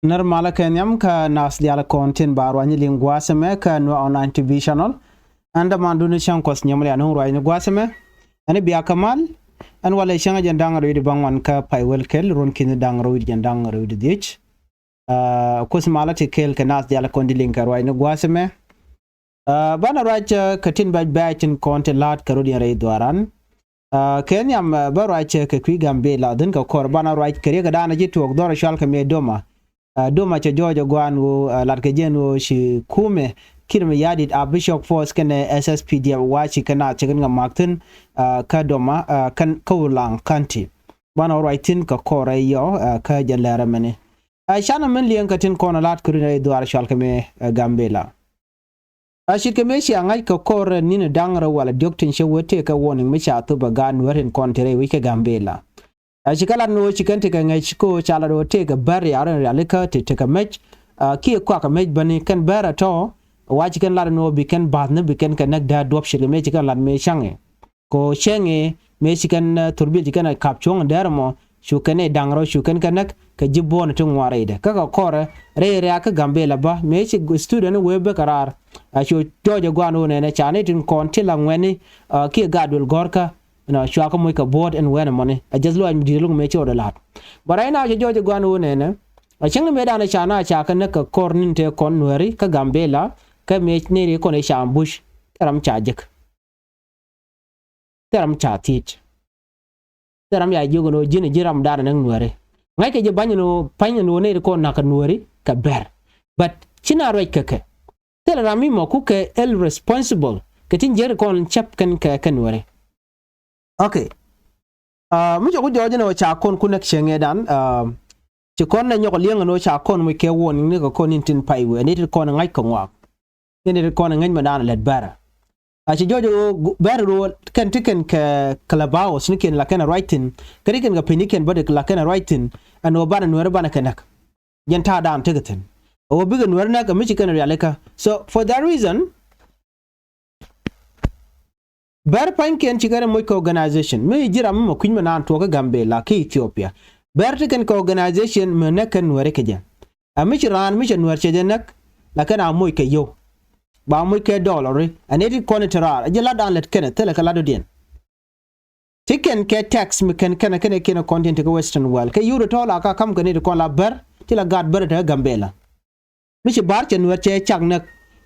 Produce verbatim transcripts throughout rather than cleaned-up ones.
Närmalä kɛ nhiam kä naath diaal kɔn tin ba ruacni liŋ gua̱a̱th ɛmɛ kä Nuer Online T V channel. Ɛn dämandun cäŋ Kuɔth Nyiemlian, ɛn ruacni gua̱a̱th ɛmɛ. Ɛn bia kɛ mal, ɛn walɛ cäŋ jiɛn da̱ŋ rɛw wi̱cdɛ bäŋuan kä pay wäl kɛl, ruɔ̱n ki̱ni da̱ŋ rɛw wi̱cdɛ jiɛn da̱ŋ rɛw wi̱cdɛ dhieec. Aa, Kuoth malä ti kɛɛl kɛ naath diaal kɔn ti liŋ kɛ ruacni gua̱a̱th ɛmɛ. Aa, banɛ ruac, aa, kɛ tin bɛc bɛc tin kɔn ti la̱a̱t kɛ rɔ̱diɛn rɛy dhuaaran. Aa, kɛ nhiam, aa, bä ruac, aa, kɛ kui̱ Gambela, dhin kɛ kɔr banɛ ruac kɛ riɛk ɛ da̱a̱n ci tuɔɔk dhɔr cual kɛ mëë Doma. Aa, Doma cɛ jɔɔc ɛ gua̱a̱n ɣöö, aa, lat kɛ jɛn ɣöö ci kumɛ Kiir Mayardit, aa, Bishop Force kɛnɛ S S P D F wa ci kɛ naath ci kɛn kɛ mak thi̱n, aa, kä Doma, aa, kɛn kä Ulaŋ County. Banɛ ruac thi̱n kɛ kɔr rɛy yɔ, aa, kä jɛ lɛr ɛmɛni. Aa, canɛ min liɛŋ kɛ tin kɔn ɛ la̱a̱t kɛ rɔ̱diɛn rɛy dhuaar cual kɛ mëë, aa, Gambela. A ce̱tkɛ mëë cia ŋa̱c kɛ kɔr ni̱n da̱ŋ rɛw walɛ diɔ̱k tin cɛ wee tëëkɛ warning mi ca thop ɛ gaat Nuäär tin kɔn te rɛy wec kä Gambela. A ci kɛ lat ni ɣöö ci kɛn tekɛ ŋäc kɛ ɣöö ca lat ɣöö tëëkɛ bär riaw rɛn rialikä te tekɛ mec, a, kiɛ kɔakɛ mec bäni kɛn bär ɛ tɔ̱. Wa ci kɛn lat ni ɣöö bi kɛn ba̱thni bi kɛn kɛ näk dääri duɔ̱p ce̱tkɛ mëë ci kɛn lat mëë cäŋ i̱ kɛ ɣöö cäŋ i̱ mëë ci kɛn, ɛ, thurbil ci kɛn ɛ ka̱p cuɔ̱ŋ dääri mɔ. Cu kɛn i̱ da̱ŋ rɛw cu kɛn kɛ näk kɛ ji̱ buɔ̱ɔ̱n ti ŋuan rɛydɛ. Kä kɛ kɔrɛ rɛy riaak kä Gambela bä mëë ci student wee bek kɛ raar. A cu jɔɔc ɛ gua̱a̱n ɣöö nɛnɛ ca ni tin kɔn ti la ŋuɛ̈tni, a, kiɛ gaat duël gɔ̱rkä, you know, cua kɛ moc kɛ buɔ̱ɔ̱t ɛn wɛn ɛmɔni. A jɛth luaac mi di̱i̱t lo̱ŋ mëë ci rɔɔdɛ la̱t. Bä right now cɛ jɔɔc ɛ gua̱a̱n ɣöö nɛnɛ a cäŋ ni mëëdan ca na ca kɛ näk kɛ kɔr ni̱n tëë kɔn Nuääri kä Gambela. Kä mëë nɛy ri kɔn i̱ ca ambush. Thil ram ca jek. Thil ram ca thiec. Thil ram ya jiök ɛn ɣöö ji̱n ɛ ji̱ ramdan ɛ näk Nuääri. Ŋa̱ckɛ ji̱ ba̱ny ɛn ɣöö pa̱ny ɛn ɣöö nɛy ti kɔn na̱k kɛ Nuääri kɛ bär. But ci na ruac kɛ kɛ. Thil ram mi mɔ kukɛ el responsible kɛ tin jiäk ti kɔn cäp kɛn kɛ kɛ Nuääri. Okay. Aa, mi cɛ ku jɔɔc ɛn ɣöö ca kɔn ku näk cieŋ ëëdan, aa, ci kɔn nɛ nyɔk liɛŋ ɛn ɣöö ca kɔn muc kɛ warning ni kɛ kɔn in tin pay wëë ni ti kɔn ŋa̱c kɛ ŋɔak. Kɛn ti kɔn ŋäc mɛ da̱a̱n lät bärä. A ci jɔɔc ɣöö gu-, bärä ro̱o̱l kɛn ti kɛn kɛ clubhouse-nikiɛn la kɛn a ruac thi̱n. Kä ti kɛn kɛ pi̱nynikiɛn bä ti la kɛn a ruac thi̱n. Ɛn ɣöö banɛ Nuääri banɛ kɛ näk. Jɛn ta̱a̱ da̱a̱n tekɛ thi̱n. Ɣöö bikɛ Nuääri näk ɛ mi ci kɛn rialikä. So for that reason, bär pa̱nykiɛn ci kɛn rɛ moc kɛ organization. Mi ji̱ ram mi mɔ kui̱ny mɛ naan tuɔɔk kä Gambela kä Ethiopia. Bär ti kɛn kɛ organization mɛ näk kɛn Nuääri kɛ jɛ. A mi ci raan mi cɛ Nuäär cɛ jɛ näk, la kɛn a moc kɛ yio̱w. Ba moc kɛ dollar ri, a nɛy ti kɔn i̱ te raar, a ji̱ lat an lät kɛn, thilɛ kɛ lat dɔ̱diɛn. Ti kɛn kɛ tax mi kɛn kɛn kɛn kɛn kɔn tin te kä Western world. Kɛ yio̱w dee tɔ̱ la ka kam kɛ nɛy ti kɔn la bär, ti la gaat bär te kä Gambela. Mi ci bär cɛ Nuäär cɛ cak näk,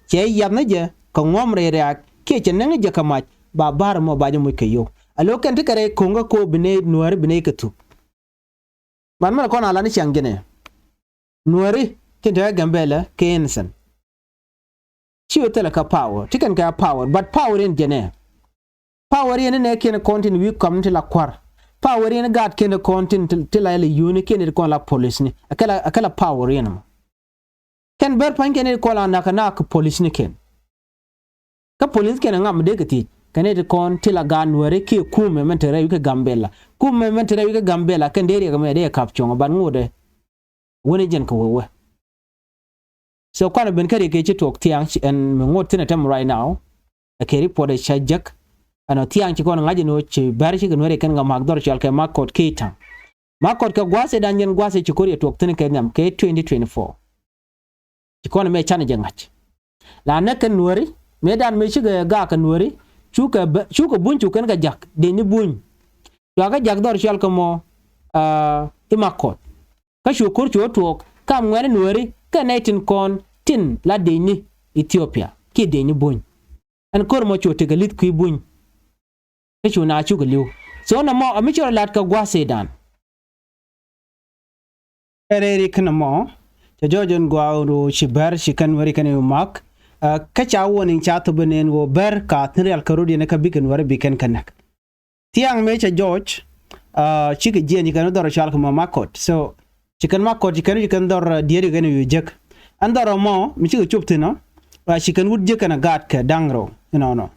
cɛ yath ni jɛ, kɛ ŋuɔ̱m rɛy rɛ̈ɛ̈k, kiɛ cɛ näŋ jɛ kɛ mac, ba bär mɔ ba jɛ moc kɛ yio̱w. A lo̱k kɛn ti kɛ rɛy ko̱ŋ kä ko̱o̱p bi nɛy Nuääri bi nɛy kɛ thuk. Man mɛn kɔn a lan i̱ ciaŋ jɛnɛ. Nuääri tin te kä Gambela kɛ innocent. Ci wä thilɛ kä power. Ti kɛn kɛ power. But power in jɛnɛ. Power in nɛ kiɛn kɔn tin wi̱i̱ kɔm ti la kua̱r. Power in gaat kiɛn kɔn tin ti la yɛl yuni kiɛn ti kɔn la police ni. A kɛ la, a kɛ la power in mɔ. Kɛn bär pa̱ny kɛn ti kɔn la nak nak police ni kɛn. Kä police kɛn ŋam dee kɛ thiec kɛn ti kɔn ti la gaat Nuääri kiɛ kumɛ mɛn te rɛy wi̱i̱ kä Gambela. Kumɛ mɛn te rɛy wi̱i̱ kä Gambela kɛn dee riɛk mɛ dee kap cuɔ̱ŋ ban ŋot dee. Wuni jɛn kɛ wee wee. So kuanɛ ben kä riɛk kɛ ci tuɔɔk thiaŋ ci ɛn mi ŋot thin ɛ tɛm right now. Ɛ kɛ report ɛ ca jek. Ɛn ɔ thiaŋ ci kɔn ŋa̱c ɛn ɔ ci bär ci kɛ Nuääri kɛn kɛ mak dhɔr cual kɛ mak kɔt kɛ taŋ. Mak kɔt kɛ gua̱a̱th ɛ dan jɛn gua̱a̱th ɛ ci ko̱r yɛ tuɔɔk thin kɛ nhiam kɛ twenty twenty-four. Ci kɔn mëë canɛ jɛ ŋa̱c. La näk kɛn Nuääri, mëëdan mëë cikɛ gaak kɛ Nuääri, cukɛ bä-, cukɛ buny cukɛn kɛ jak, dec ni buny. Cua kɛ jak dhɔr cual kɛ mɔ, aa, i̱ mak kɔt. Kä cu ko̱r cu tuɔɔk, kam ŋuɛ̈ni Nuääri, kɛ nɛy tin kɔn, tin la dec ni Ethiopia, kiɛ dec ni buny. Ɛn ko̱r mɔ cu tekɛ li̱th kui̱ buny. Kä cu na cukɛ li̱w. So nɔmɔ, a mi ci rɔ lat kɛ gua̱a̱th Sudan. Ɛ rɛy rik nɔmɔ, cɛ jɔɔc ɛn gua̱a̱th ru ci bär ci kɛn weri kɛn yu mak. Ɛ, kä ca warning ca thop ɛ nɛn ɣöö bär ka thi̱n rial kä rot yɛn kä bikɛn weri bikɛn kɛ näk. Thiaŋ mëë cɛ jɔɔc, ɛ, cikɛ jiɛɛn ci kɛn dhɔr cual kɛ mɔ Makɔt. So, ci kɛn Makɔt, ci kɛn, ci kɛn dhɔr, ɛ, diet ci kɛn yu jek. Ɛn dhɔr mɔ, mi cikɛ cop thi̱n ɔ, ɛ, ci kɛn wut jek kɛn ɛ gaat kɛ da̱ŋ rɛw, inɔnɔ.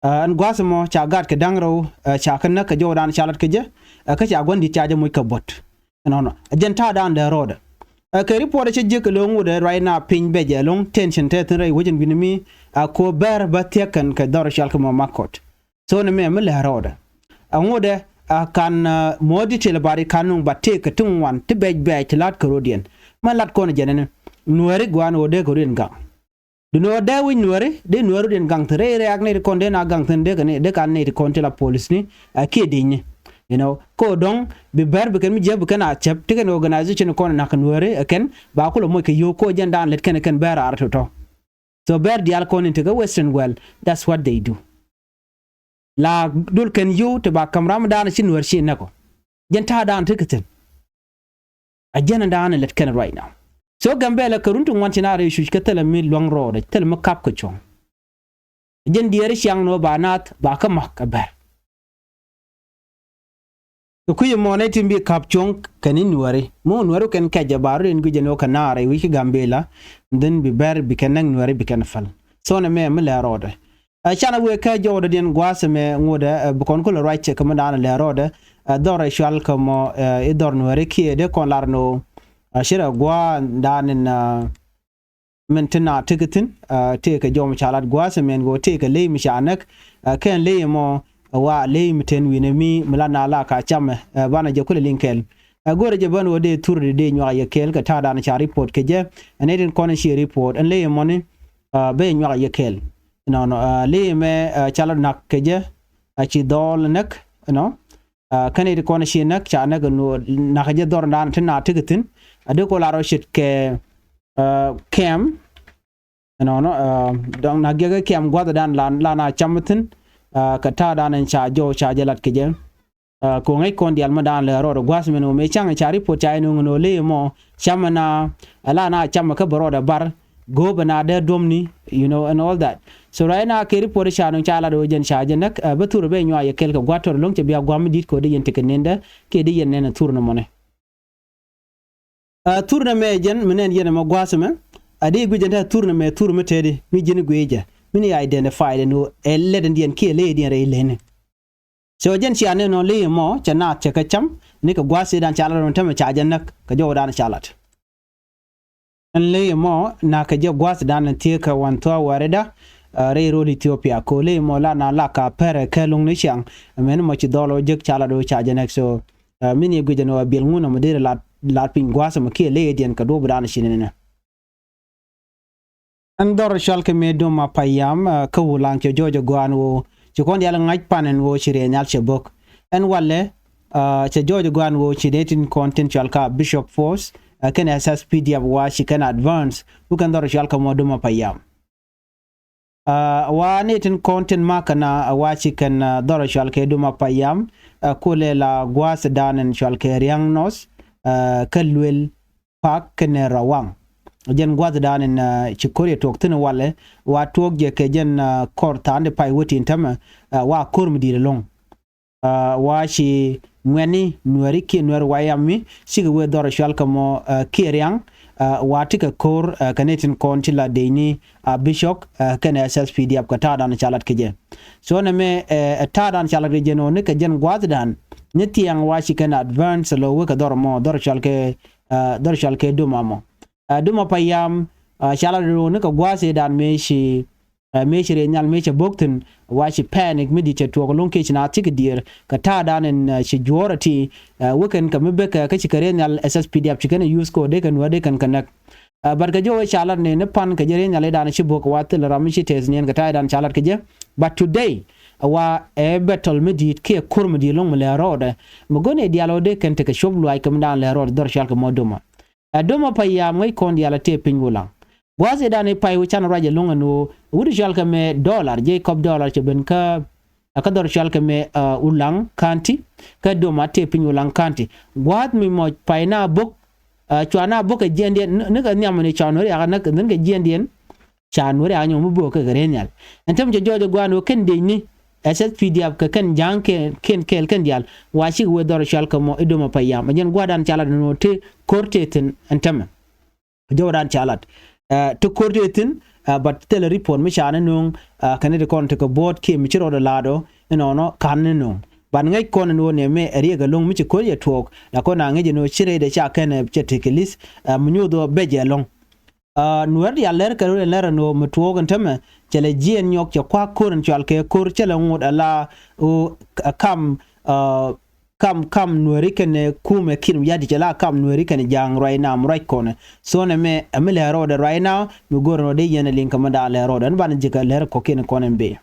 Ɛ, ɛn gua̱a̱th ɛmɔ ca gaat kɛ da̱ŋ rɛw, ɛ, ca kɛ näk kɛ jɔwdan ca lat kɛ jɛ, ɛ, kä ca gua̱n di̱t ca jɛ moc kɛ buɔ̱t. Ɛnɔnɔ. Ɛ jɛn ta̱a̱dan dee rɔɔdɛ. Ɛ, kɛ report ɛ cä jiäk kɛ lo̱ŋ wut ɛ right now piny bɛc ɛ lo̱ŋ tension te thi̱n rɛy wecin wi̱ni mi, ɛ, ko̱ bär bä thiäk kɛn kɛ dhɔr cal kɛ mɔ Makɔt. So ni mɛ mi lɛ rɔɔdɛ. Ɛ ŋut ɛ, ɛ, kan, ɛ, more detail about it kan nuŋ, but tëëkɛ ti ŋuan ti bɛc bɛc ti la̱t kɛ rɔɔdiɛn. Mɛ lat kɔn jɛn ɛn nuääri gua̱a̱n ɣöö dee kɛ riɛn gaŋ. Duundɛ ɣöö dee wi̱c nuääri, dee nuääri riɛn gaŋ thi̱n rɛy rɛ̈ɛ̈k nɛy ti kɔn dee na gaŋ thi̱n dee kɛ ni, dee ka nɛy ti kɔn ti la polisni, ɛ kiɛ di̱cni. You know, kä ɣöö dɔ̱ŋ bi bɛr bi kɛn mi jiäk bi kɛn a cäp, ti kɛn organization kɔn nak nuääri ɛ kɛn, ba kulɛ moc kɛ yio̱w kä ɣöö jɛn daan lät kɛn ɛ kɛn bɛr raar tɔ̱tɔ̱. So bɛr diaal kɔn in tekɛ Western world, that's what they do. La dol kɛn yio̱w ti ba ka̱m ram daan ci nuäär ci näk ɔ. Jɛn ta̱a̱ daan tekɛ thi̱n. A jɛn daan lät kɛn right now. So Gambɛla kɛ run ti ŋuan ci na rɛy cuc kä thilɛ mi luäŋ rɔɔdɛ, thilɛ mi kap kɛ cuɔ̱ŋ. Jɛn diɛɛri ciaŋ ni ɣöö ba naath ba kä ma̱k ɛ bɛr. Kɛ kui̱ ɛmɔ nɛy tin bi ka̱p cuɔ̱ŋ kɛn i̱ nuääri. Mi wä nuääri kɛn kɛcɛ ba rɔ in gui̱cɛ ni wä kɛ naar rɛy wi̱c kä Gambɛla. Dhin bi bɛr bi kɛn näk nuääri bi kɛn päl. So nɛ mɛ mi lɛ rɔɔdɛ. Ɛ canɛ wëë kɛ jɔwdɛ diɛn gua̱a̱th ɛmɛ ŋotdɛ, ɛ, bi kɔn kulɛ ruac cɛ kɛ mi daanɛ lɛ rɔɔdɛ. Ɛ dhɔr ɛ cual kɛ mɔ, ɛ, i̱ dhɔr nuääri kiɛ dee kɔn lar ni wä. Ɛ cirɛ gua̱a̱th daanɛ, ɛ, min ti na tekɛ thi̱n, ɛ, tëëkɛ jɔw mi ca lat gua̱a̱th ɛmɛn ɣöö tëëkɛ ley mi ca näk, ɛ, kɛn ley ɛmɔ, ɛ, wa ley mi ten wi̱nɛ mi, mi la na la ka camɛ, ɛ, banɛ jɛ kulɛ liŋ kɛɛl. Ɛ, go̱rɛ jɛ bän ɣöö dee thur di dee nyuak yɛ kɛɛl kɛ ta̱a̱ da̱a̱n ca report kɛ jɛ, ɛ, nɛy tin kɔn in ci report, ɛn ley ɛmɔni, ɛ, ben nyuak yɛ kɛɛl. Nɔnɔ, ɛ, ley ɛmɛ, ɛ, ca la nak kɛ jɛ, ɛ, ci dhɔl näk, you know. Ɛ, kɛn it kɔn ci näk, ca näk, ɛ, nu, nak jɛ dhɔr dan ti na tekɛ thi̱n. Ɛ, dee kɔ la rɔ ce̱tkɛ, ɛ, kɛm. Nɔnɔ, ɛ, dɔ̱ŋ nak jɛ kɛ kɛm gua̱th dan la, la na cam thi̱n. Ɛ, kɛ ta̱a̱ dan in ca jɔw ca jɛ lat kɛ jɛ. Ɛ, kɛ ŋäc kɔn diaal mi dan lɛ rɔɔdɛ gua̱th min wä mëë ca̱ŋ ca report ca in wä ŋun wä ley mɔ. Cam na, ɛ, la na cam kä bɛ rɔɔdɛ bar. Go̱o̱p na dee duɔ̱mni, you know, and all that. So right now kɛ report ca nuŋ ca lat ɣöö jɛn ca jɛ näk, ɛ, bä thur bɛ nyuak yɛ kɛl kɛ gua̱t tɔr lo̱ŋ cɛ bia gua̱m mi di̱t kɛ ɣöö dee yɛn tekɛ nendä kiɛ dee yɛn nɛn ɛ thur ni mɔni. Ɛ, thur ni mɛ jɛn mi nɛn yɛn ɛmɔ gua̱a̱th ɛmɛ, ɛ, dee guic jɛn te thur ni mɛ thur mi tëëdi mi ji̱n guic jɛ mi ni identify den ɣöö ɛ lɛt in diɛn kiɛ ley diɛn rɛy leni. So jɛn cia nɛn ɔ ley ɛmɔ cɛ naath cɛ kɛ cam ni kɛ gua̱a̱th i̱ dan ca lat ɣöö tämɛ ca jɛ näk kɛ jɔwdan ca lat. Ɛn ley ɛmɔ na kɛ jɛ gua̱a̱th dan thiee kɛ wan thua̱a̱ wärida, ɛ, rɛy rol Ethiopia. Kɛ ley ɛmɔ la na la ka pɛrɛ kɛ luŋ ni ciaŋ. Ɛmɛn mɔ ci dhɔl ɔ jek ca la do̱ ca jɛ nɛk. So, ɛ, min yɛ guic ɛn ɣöö biɛl ŋun ɔmɔ derɛ lat, lat piny gua̱a̱th ɛmɔ kiɛ ley ɛ diɛn kɛ duɔ̱p dan ci nɛnɛ. Ɛn dhɔr cual kɛ mëë dom a payam, ɛ, kä Wulaŋ cɛ jɔɔc ɛ gɔaan ɣöö ci kɔn diaal ŋa̱c pan ɛn ɣöö ci rɛy nhial cɛ bo̱k. Ɛn walɛ, ɛ, cɛ jɔɔc ɛ gɔaan ɣöö ci nɛy tin kɔn tin cual ka Bishop Force, ɛ, kɛn S S P D F wa ci kɛn advance, wä kɛn dhɔr cual kɛ mɔ dom a payam. Ɛ, wa nɛy tin kɔn tin ma̱k kɛn a, ɛ, wa ci kɛn, ɛ, dhɔr cual kɛ dom a payam, ɛ, kulɛ la gua̱a̱th dan ɛn cual kɛ Riaŋ North, ɛ, kä Luel Park kɛnɛ Rawaŋ. Jɛn gua̱th dan in, ɛ, ci ko̱r yɛ tuɔɔk thi̱n walɛ, wa tuɔɔk jɛ kɛ jɛn, ɛ, kɔr tha̱a̱ŋ di pay wä tin tämɛ, ɛ, wa ko̱r mi di̱i̱t ɛlɔ̱ŋ. Ɛ, wa ci ŋuɛ̈tni nuääri kiɛ nuääri wayam mi cikɛ wee dhɔr cual kɛ mɔ, ɛ, kiɛ Riaŋ, ɛ, wa ti kɛ ko̱r, ɛ, kɛ ni tin kɔn ti la decni a Bishop, ɛ, kɛnɛ S S P D F kɛ ta̱a̱ dan ca lat kɛ jɛ. So nɛ mɛ, ɛ, ɛ ta̱a̱ dan ca lat kɛ jɛ nɔ ni kɛ jɛn gua̱th dan ni thiaŋ wa ci kɛn advance lo wekɛ dhɔr mɔ dhɔr cual kɛ, ɛ, dhɔr cual kɛ duma mɔ. Ɛ, duma payam, ɛ, ca la do̱r ni kɛ gua̱a̱th i̱ dan mëë ci, ɛ, mëë ci rɛy nhial mëë cɛ bo̱k thi̱n, wa ci panic mi di̱t cɛ tuɔɔk lo̱ŋ kiɛ ci na thikɛ diëër kɛ ta̱a̱ dan in, ɛ, ci juɔ̱ɔ̱r ɛ ti, ɛ, wekɛn kɛ mi bekɛ kä ci kɛ rɛy nhial S S P D F ci kɛn ɛ use kɛ wä dee kɛn wä dee kɛn kɛ näk. Ɛ, but kɛ jɔwɛ ca lat ni, ni pan kɛ jɛ rɛy nhial i̱ dan ci bo̱k wa thil ram mi ci tɛth niɛn kɛ ta̱a̱ i̱ dan ca lat kɛ jɛ. But today, ɛ, wa ɛ battle mi di̱i̱t kiɛ ko̱r mi di̱i̱t lo̱ŋ mi lɛ rɔɔdɛ. Mi go̱n i̱ diaal wä dee kɛn tekɛ cop luaac kɛ mi dan lɛ rɔɔdɛ dhɔr cual kɛ mɔ duma. Ɛ doma payam ŋäc kɔn diaal a tëë piny Wulaŋ. Gua̱a̱th i̱ dan i̱ pay wi̱can ruac ɛlɔ̱ŋ ɛn ɣöö wut cual kɛ mɛ dollar, Jacob dollar cɛ ben kä, ɛ kä dhɔr cual kɛ mɛ, ɛ, Wulaŋ County, kä doma tëë piny Wulaŋ County. Gua̱a̱th mi mɔc pay na bok, ɛ, cua na bok kɛ jiɛndiɛn, ni, ni kɛ nhiam ni cua nuɔ̱ri aka näk, ni kɛ jiɛndiɛn, ca nuɔ̱ri aka nyɔk mi bok kɛ kɛ rɛy nhial. Ɛn tämɛ cɛ jɔɔc ɛ gua̱a̱n ɣöö kɛn decni, S S P D F kɛ kɛn ja̱a̱ŋ kɛn, kɛn kɛɛl kɛn diaal, wa cikɛ wee dhɔr cual kɛ mɔ i̱ doma payam. Ɛ jɛn gua̱a̱th dan ca lat ɛn ɣöö te ko̱r tëë thi̱n ɛn tämɛ. Jɔwdan ca lat. Ɛ, ti ko̱r ti thi̱n, ɛ, but thilɛ report mi ca ni nuŋ, ɛ, kɛn ti kɔn ti kɛ buɔ̱ɔ̱t kiɛ mi ci rɔɔdɛ la̱a̱t ɔ, inɔnɔ ka̱n ni nuŋ. But ŋäc kɔn ni wä ni mɛ ɛ riɛk ɛlɔ̱ŋ mi ci ko̱r yɛ tuɔɔk, la kɔn a ŋäc ni wä ci rɛydɛ ca kɛn ɛ cɛ tekɛ li̱th, ɛ, mi nyoth wä bɛ jɛ ɛlɔ̱ŋ. Ɛ, nuɛr diaal lɛr kɛ rɔɔdɛ lɛr ni wä mi tuɔɔk in tämɛ, cɛ lɛ jiɛɛn nyɔk cɛ kua̱k ko̱r in cual kɛ ko̱r cɛ lɛ ŋot ala ɣöö, ɛ, kam, ɛ, kam kam Nuääri kɛnɛ kumɛ kiɛn mi ya̱ ti cɛ la kam Nuääri kɛnɛ Ja̱a̱ŋ right now mi ruac kɔnɛ. So nɛmɛ ɛ mi lɛr rɔɔdɛ right now mi go̱o̱rɛ nɔ dee yɛn ɛ liŋ kɛ mi da̱a̱ lɛr rɔɔdɛ ɛn banɛ ji̱ kɛ lɛr kɔ̱kiɛn kɔnɛ bi.